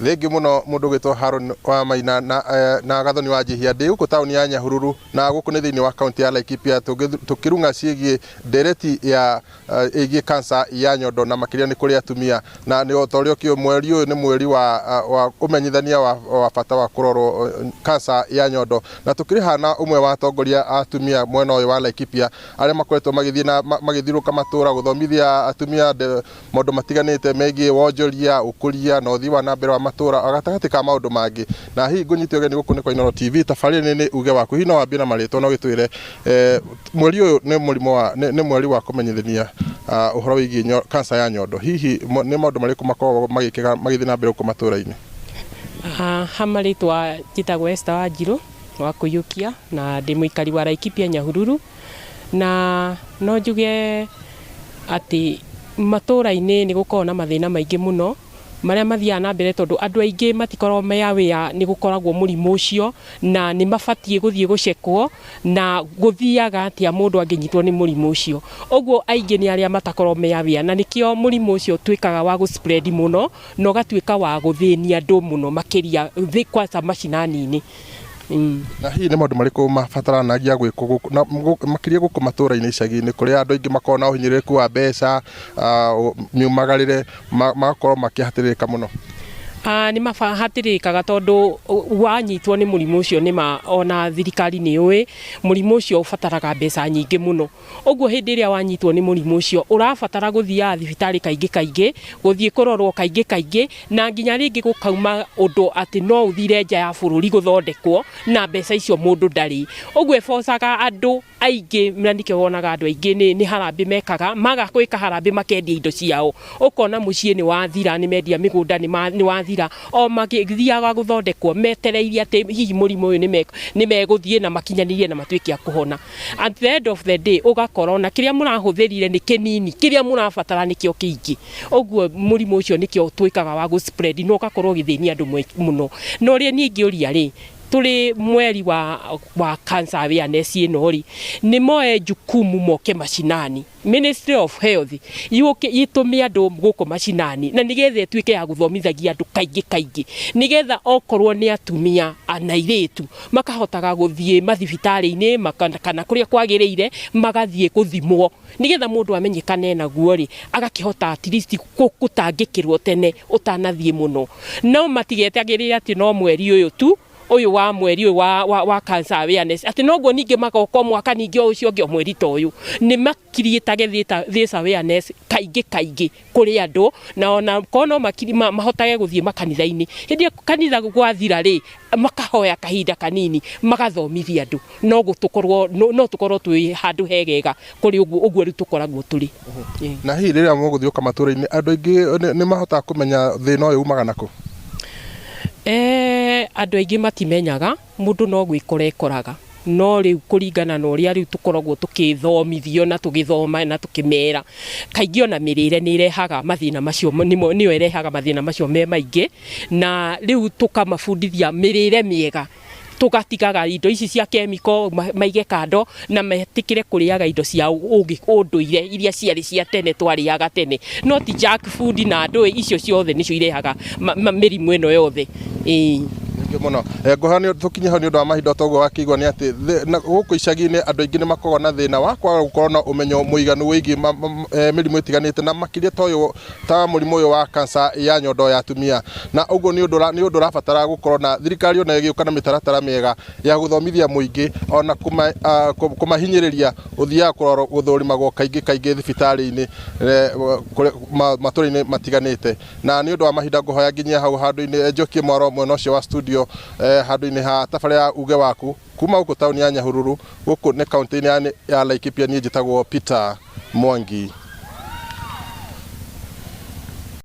Thengiũ mũno mũndũ ũgwĩtwo Haron wa Maina na, na Gathoni wa Njihia. Ndĩ gũkũ taũni ya Nyahururu na gũkũ nĩ thĩinĩ wa kaunti ya Laikipia tũkĩrung'a ciĩgiĩ ndereti ya ĩgiĩ cancer ya nyondo na makĩria nĩ kũrĩ atumia. Na nĩ o ta ũrĩa ũkĩũĩ mweri ũyũ nĩ mweri wa, wa ũmenyithania wa, wa bata wa kũrorwo cancer ya nyondo. Na tũkĩrĩ haha na ũmwe wa atongoria a atumia mwena ũyũ wa Laikipia arĩa makoretwo magĩthiĩ na magĩthiũrũrũka matũra gũthomithia atumia maũndũ matiganĩte megiĩ wonjoria, ũkũria na ũthii wa na mbere wa matũra o gatagatĩ ka maũndũ mangĩ. Na hihi ngũnyite ũgeni gũkũ nĩ kwa Inooro TV, tabarĩra nĩ uge waku. Hihi no wambie na marĩtwa na ũgĩtwĩre mweri ũyũ nĩ mũrimũ wa nĩ mweri wa kũmenyithania ũhoro wĩgiĩ cancer ya nyondo. Hihi nĩ maũndũ marĩkũ makoragwo magĩkĩka magĩthiĩ na mbere gũkũ matũra-inĩ? Ha marĩtwa njĩtagwo Esther Wanjirũ wa Kũiyũkia na ndĩ mũikari wa Laikipia Nyahururu. Na no njuge atĩ matũra-inĩ nĩ gũkoragwo na mathĩna maingĩ mũno marĩa mathiaga na mbere tondũ andũ aingĩ matikoragwo me aware nĩ gũkoragwo mũrimũ ũcio na nĩ mabatiĩ gũthiĩ gũcekwo na gũthiaga atĩa mũndũ angĩnyitwo nĩ mũrimũ ũcio. Ũguo aingĩ nĩ arĩa matakoragwo me aware na nĩkĩo mũrimũ ũcio ũtuĩkaga wa gũ spread mũno na ũgatuĩka wa gũthĩnia andũ mũno makĩria kwanza macinani-inĩ. Na hihi nĩ maũndũ marĩkũ mabataranagia gwĩkwo gũkũ na makĩria gũkũ matũra-inĩ icagi-inĩ kũrĩa andũ aingĩ makoragwo na ũhinyĩrĩrĩku wa mbeca, miumagarĩre magakorwo makĩhatĩrĩrĩka mũno? Nĩ mahatĩrĩrĩkaga tondũ wanyitwo nĩ mũrimũ ũcio nĩ ma ona thirikari nĩ yũĩ mũrimũ ũcio ũbataraga mbeca nyingĩ mũno. Ũguo hĩndĩ ĩrĩa wanyitwo nĩ mũrimũ ũcio, ũrabatara gũthiaga thibitarĩ kaingĩ kaingĩ, gũthiĩ kũrorwo kaingĩ kaingĩ, na nginya rĩngĩ gũkauma ũndũ atĩ no ũthire nja ya bũrũri gũthondekwo na mbeca icio mũndũ ndarĩ. Ũguo ĩbocaga andũ aingĩ na nĩkĩo wonaga andũ aingĩ nĩ harambĩ mekaga, maga gwĩka harambĩ makendia indo ciao. Ũkona mũciĩ nĩ wathira, nĩ mendia mĩgũnda nĩ wathira, o magĩthiaga gũthondekwo metereire atĩ hihi mũrimũ ũyũ nĩ megũthiĩ na makinyanĩrie na matuĩke a kũhona. At the end of the day ũgakora ona kĩrĩa mũrahũthĩrire nĩ kĩnini, kĩrĩa mũrabatara nĩkĩo kĩingĩ. Ũguo mũrimũ ũcio nĩkĩo ũtuĩkaga wa gũ spread na ũgakorwo ũgĩthĩnia andũ mũno. Na ũrĩa niĩ ingĩũria rĩ, tũrĩ mweri wa wa cancer awareness ĩno rĩ, nĩ moe jukumu moke macinani. Ministry of Health yũke ĩtũme andũ gũkũ macinani na nĩgetha ĩtuĩke ya gũthomithagia andũ kaingĩ kaingĩ nĩgetha okorwo nĩ atumia na airĩtu makahotaga gũthiĩ mathibitarĩ-inĩ kana kũrĩa kwagĩrĩire magathiĩ gũthimwo nĩgetha mũndũ amenyekane naguo rĩ agakĩhota at least gũtangĩkĩrwo tene ũtanathiĩ mũno no matigetagĩrĩre atĩ no mweri ũyũ tu ũyũ wa mweri ũyũ wa, wa, wa cancer awareness atĩ noguo ningĩ magoka o mwaka ningĩ o ũcio ũngĩ o mweri ta ũyũ nĩ makiriĩtage this awareness kaingĩ kaingĩ kũrĩ andũ na ona korwo no makiri, ma, mahotage gũthiĩ makanitha-inĩ hĩndĩ ĩyo kanitha gwathira rĩ makahoya kahinda kanini magathomithia andũ no gũtũkorwo no, no tũkorwo twĩ handũ hegega kũrĩ ũguo ũguo rĩu tũkoragwo tũrĩ. Na hihi rĩrĩa mũgũthiũka matũra-inĩ andũ aingĩ nĩ mahotaga kũmenya thĩna ũyũ umaga nakũ? Eh, andũ aingĩ matimenyaga, mũndũ no gwĩkora ekoraga. No rĩu kũringana na ũrĩa rĩu tũkoragwo tũkĩthomithio na tũgĩthoma na tũkĩmera, kaingĩ ona mĩrĩre nĩ ĩrehaga mathĩna macio, nĩyo ĩrehaga mathĩna macio me maingĩ, na rĩu tũkamabundithia mĩrĩre mĩega. Tũgatigaga indo ici cia chemical maige kando na metĩkĩre kũrĩaga indo cia ũndũire iria ciarĩ cia tene twarĩaga tene no ti junk food na ndũĩ icio ciothe nĩcio irehaga mĩrimũ ĩno yothe ĩĩ. Thengiũ mũno. Ngũhoya nĩ tũkinye hau nĩ ũndũ wa mahinda o toguo wakĩigua nĩ atĩ gũkũ icagi-inĩ andũ aingĩ nĩ makoragwo na thĩna wa kwaga gũkorwo na ũmenyo mũiganu wĩgiĩ mĩrimũ ĩtiganĩte na makĩria ta ũyũ ta mũrimũ ũyũ wa cancer ya nyondo ya atumia na ũguo nĩ ũndũ nĩ ũndũ ũrabatara gũkorwo na thirikari ona ĩgĩũka na mĩtaratara mĩega ya gũthomithia mũingĩ ona kũmahinyĩrĩria gũthiaga kũrorwo gũthũrimagwo kaingĩ kaingĩ thibitarĩ-inĩ matũra-inĩ matiganĩte. Na nĩ ũndũ wa mahinda ngũhoya nginyie hau handũ-inĩ njokie mwaro mwena ũcio wa studio handũ-inĩ ha tabarĩra ya uge waku kuma gũkũ taũni ya Nyahururu gũkũ nĩ kaũntĩ-inĩ ya Laikipia niĩ njĩtagwo Peter Mwangi.